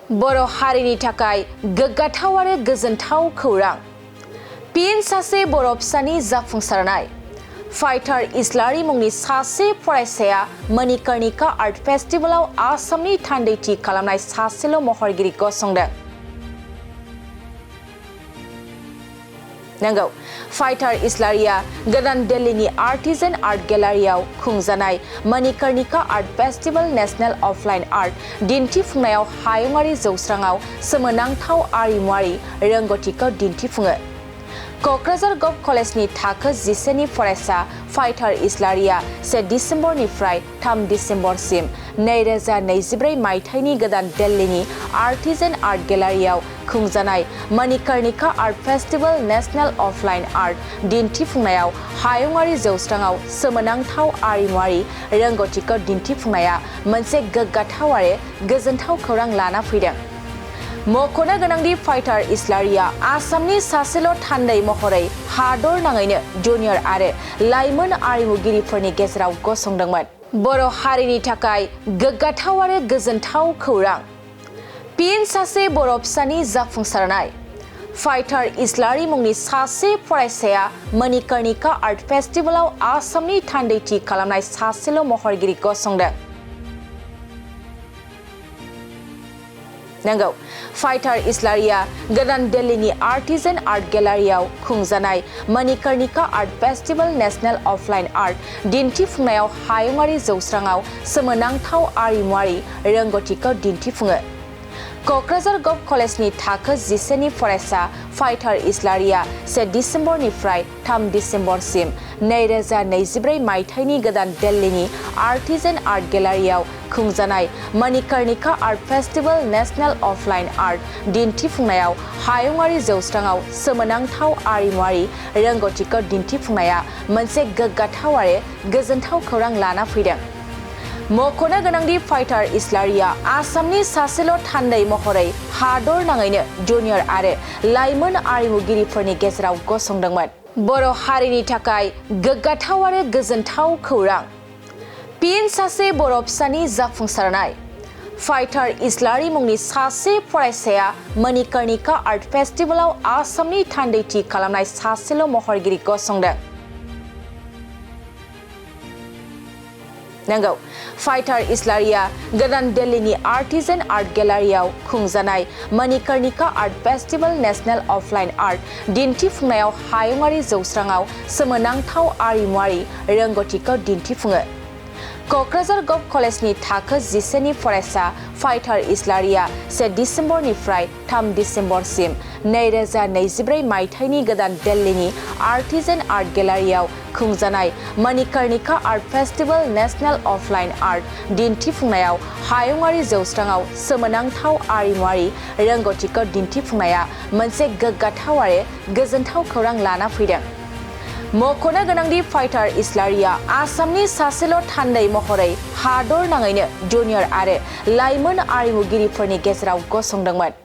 बर' हारिनि थाखाय गोग्गाथाव आरो गोजोनथाव खौरां। फिन सासे बर' फिसानि जाफुंसारनाय। फाइटार इस्लारि मुंनि सासे फरायसाया मणिकर्णिका आर्ट फेस्टिवलाव आसामनि थान्दैथि खालामनाय सासेल' महरगिरि गसंदों। नंगौ, फाइटार इस्लारिया गोदान दिल्लीनि आर्टिजन आर्ट गैलारियाव खुंजानाय Manikarnika art festival national offline art दिन्थिफुंनायाव हायुङारि जौस्राङाव सोमोनांथाव आरिमुआरि रोंग'थिखौ दिन्थिफुङो। क'क्राझार गभ कलेजनि थाखो 11 नि फरायसा फाइटार इस्लारिया 1 दिसेम्बरनिफ्राय 3 दिसेम्बरसिम 2024 मायथाइनि गोदान दिल्लीनि आर्टिजन आर्ट गैलारियाव खुंजानाय Manikarnika art festival national offline art दिन्थिफुंनायाव हायुङारि जौस्राङाव सोमोनांथाव आरिमुआरि रोंग'थिखौ दिन्थिफुंनाया मोनसे गोग्गाथाव आरो गोजोनथाव खौरां लाना फैदों। मख'नो गोनांदि फाइटार इस्लारिया आसामनि सासेल' थान्दै महरै हादर नाङैनो जुनियर आरो लाइमोन आरिमुगिरिफोरनि गेजेराव गसंदोंमोन। बर' हारिनि थाखाय गोग्गाथाव आरो गोजोनथाव खौरां। फिन सासे बर' फिसानि जाफुंसारनाय। फाइटार इस्लारि मुंनि सासे फरायसाया मणिकर्णिका आर्ट फेस्टिवलाव आसामनि थान्दैथि खालामनाय सासेल' महरगिरि गसंदों। नंगौ, फाइटार इस्लारिया गोदान दिल्लीनि आर्टिजन आर्ट गैलारियाव खुंजानाय Manikarnika art festival national offline art दिन्थिफुंनायाव हायुङारि जौस्राङाव सोमोनांथाव आरिमुआरि रोंग'थिखौ दिन्थिफुङो। क'क्राझार गभ कलेजनि थाखो 11 नि फरायसा फाइटार इस्लारिया 1 दिसेम्बरनिफ्राय 3 दिसेम्बरसिम 2024 मायथाइनि गोदान दिल्लीनि आर्टिजन आर्ट गैलारियाव खुंजानाय Manikarnika art festival national offline art दिन्थिफुंनायाव हायुङारि जौस्राङाव सोमोनांथाव आरिमुआरि रोंग'थिखौ दिन्थिफुंनाया मोनसे गोग्गाथाव आरो गोजोनथाव खौरां लाना फैदों। मख'नो गोनांदि फाइटार इस्लारिया आसामनि सासेल' थान्दै महरै हादर नाङैनो जुनियर आरो लाइमोन आरिमुगिरिफोरनि गेजेराव गसंदोंमोन। बर' हारिनि थाखाय गोग्गाथाव आरो गोजोनथाव खौरां। फिन सासे बर' फिसानि जाफुंसारनाय। फाइटार इस्लारि मुंनि सासे फरायसाया मणिकर्णिका आर्ट फेस्टिवलाव आसामनि थान्दैथि खालामनाय सासेल' महरगिरि गसंदों। नंगौ, फाइटार इस्लारिया गोदान दिल्लीनि आर्टिजन आर्ट गैलारियाव खुंजानाय Manikarnika art festival national offline art दिन्थिफुंनायाव हायुङारि जौस्राङाव सोमोनांथाव आरिमुआरि रोंग'थिखौ दिन्थिफुङो। क'क्राझार गभ कलेजनि थाखो 11 नि फरायसा फाइटार इस्लारिया 1 दिसेम्बरनिफ्राय 3 दिसेम्बरसिम 2024 मायथाइनि गोदान दिल्लीनि आर्टिजन आर्ट गैलारियाव खुंजानाय Manikarnika art festival national offline art दिन्थिफुंनायाव हायुङारि जौस्राङाव सोमोनांथाव आरिमुआरि रोंग'थिखौ दिन्थिफुंनाया मोनसे गोग्गाथाव आरो गोजोनथाव खौरां लाना फैदों। मख'नो गोनांदि फाइटार इस्लारिया आसामनि सासेल' थान्दै महरै हादर नाङैनो जुनियर आरो लाइमोन आरिमुगिरिफोरनि गेजेराव गसंदोंमोन।